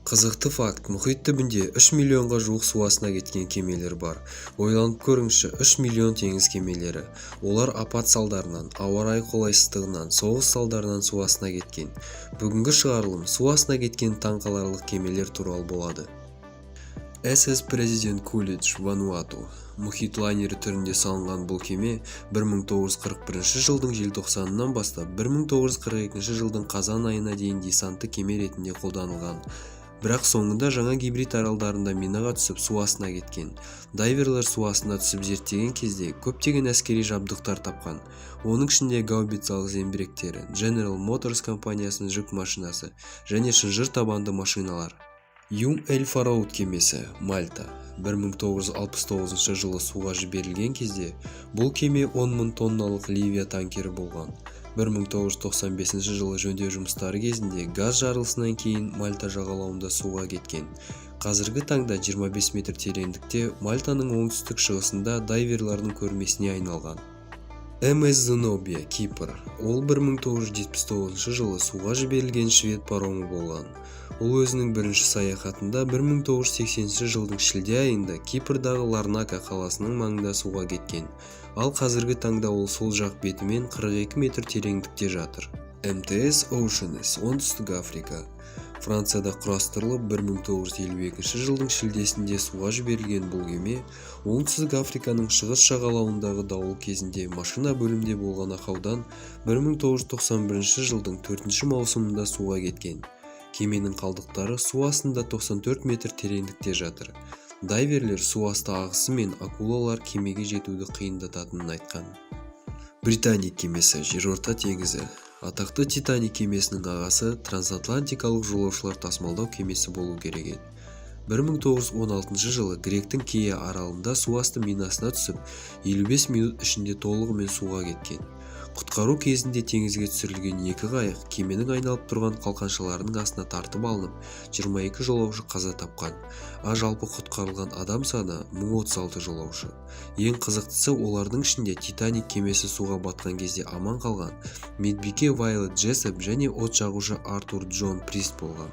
Қызықты факт: мұхит түбінде 3 миллионға жуық су астына кеткен кемелер бар. Ойланып көріңізші, 3 миллион теңіз кемелері. Олар апат салдарынан, ауа райы қолайсыздығынан, соғыс салдарынан су астына кеткен. Бүгінгі шығарылым су астына кеткен таңқаларлық кемелер туралы болады. SS President Coolidge, Вануату. Мұхит лайнері түрінде салынған бұл кеме 1941 жылдың желтоқсанынан бастап 1942 жылдың қазан айына дейін десантты кеме ретінде қолданылған. Бірақ соңында Жаңа Гебрид аралдарында минаға түсіп, су астына кеткен. Дайверлер су астына түсіп зерттеген кезде көптеген әскери жабдықтар тапқан. Оның ішінде гаубицалық зеңбіректері, General Motors компаниясының жүк машинасы және шынжыр табанды машиналар. Юм Эль Фароуд кемесі, Мальта. 1969 жылы суға жіберілген кезде бұл кеме 10 мың тонналық Ливия танкері болған. 1995 жылы жөндеу жұмыстары кезінде газ жарылысынан кейін Мальта жағалауында суға кеткен. Қазіргі таңда 25 метр тереңдікте, Мальтаның оңтүстік шығысында дайверлардың көрмесіне айналған. МС Zenobia, Кипр. Ол 1979 жылы суға жіберілген швед паромы болған. Ол өзінің бірінші саяхатында 1980 жылдың шілде айында Кипрдағы Ларнака қаласының маңында суға кеткен. Ал қазіргі таңда ол сол жақ бетімен 42 метр тереңдікте жатыр. МТС Oceanus, Оңтүстік Африка. Францияда құрастырылып, 1952 жылдың шілдесінде суға жіберілген бұл кеме Оңтүстік Африканың шығыс жағалауындағы дауыл кезінде машина бөлімде болған ақаудан 1991 жылдың 4 маусымында суға кеткен. Кеменің қалдықтары су астында 94 метр тереңдікте жатыр. Дайверлер су асты ағысы мен акулалар кемеге жетуді қиындататынын айтқан. Британик кемесі, Жерорта теңізі. Атақты «Титаник» кемесінің ағасы трансатлантикалық жолаушылар тасымалдау кемесі болу керек еді. 1916 жылы гректің Кея аралында су асты минасына түсіп, 55 минут ішінде толығымен суға кеткен. Құтқару кезінде теңізге түсірілген екі қайық кеменің айналып тұрған қалқаншаларының астына тартып алынып, 22 жолаушы қаза тапқан. А жалпы құтқарылған адам саны 1036 жолаушы. Ең қызықтысы, олардың ішінде «Титаник» кемесі суға батқан кезде аман қалған медбике Вайлет Джессоп және от жағушы Артур Джон Прист болған.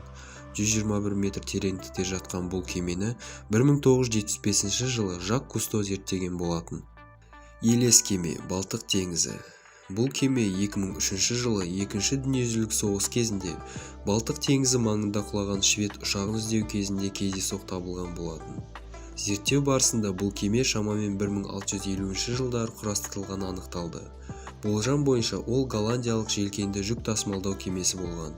121 метр тереңдікте жатқан бұл кемені 1975 жылы Жак Кусто зерттеген болатын. Елес кеме, Балтық теңізі. Бұл кеме 2003 жылы Екінші дүниежүзілік соғыс кезінде Балтық теңізі маңында құлаған швед ұшағын іздеу кезінде кездейсоқ табылған болатын. Зерттеу барысында бұл кеме шамамен 1650 жылдары құрастырылғаны анықталды. Болжам бойынша, ол голландиялық желкенді жүк тасымалдау кемесі болған.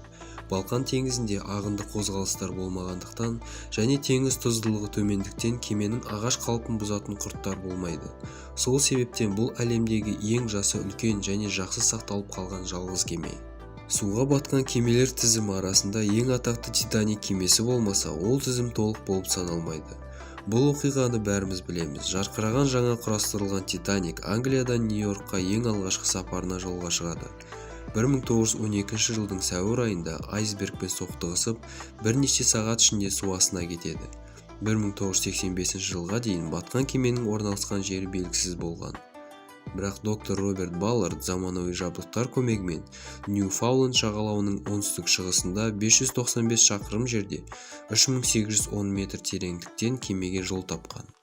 Балқан теңізінде ағынды қозғалыстар болмағандықтан және теңіз тұздылығы төмендіктен, кеменің ағаш қалпын бұзатын құрттар болмайды. Сол себептен бұл әлемдегі ең жасы үлкен және жақсы сақталып қалған жалғыз кеме. Суға батқан кемелер тізімі арасында ең атақты «Титаник» кемесі болмаса, ол тізім толық болып саналмайды. Бұл оқиғаны бәріміз білеміз. Жарқыраған жаңа құрастырылған «Титаник» Англиядан Нью-Йоркқа ең алғашқы сапарына жолға шығады. 1912 жылдың сәуір айында айсбергпен соқтығысып, бірнеше сағат ішінде су астына кетеді. 1985 жылға дейін батқан кеменің орналасқан жері белгісіз болған. Бірақ доктор Роберт Баллард заманауи жабдықтар көмегімен Ньюфаундленд жағалауының оңтүстік шығысында 595 шақырым жерде 3810 метр тереңдіктен кемеге жол тапқан.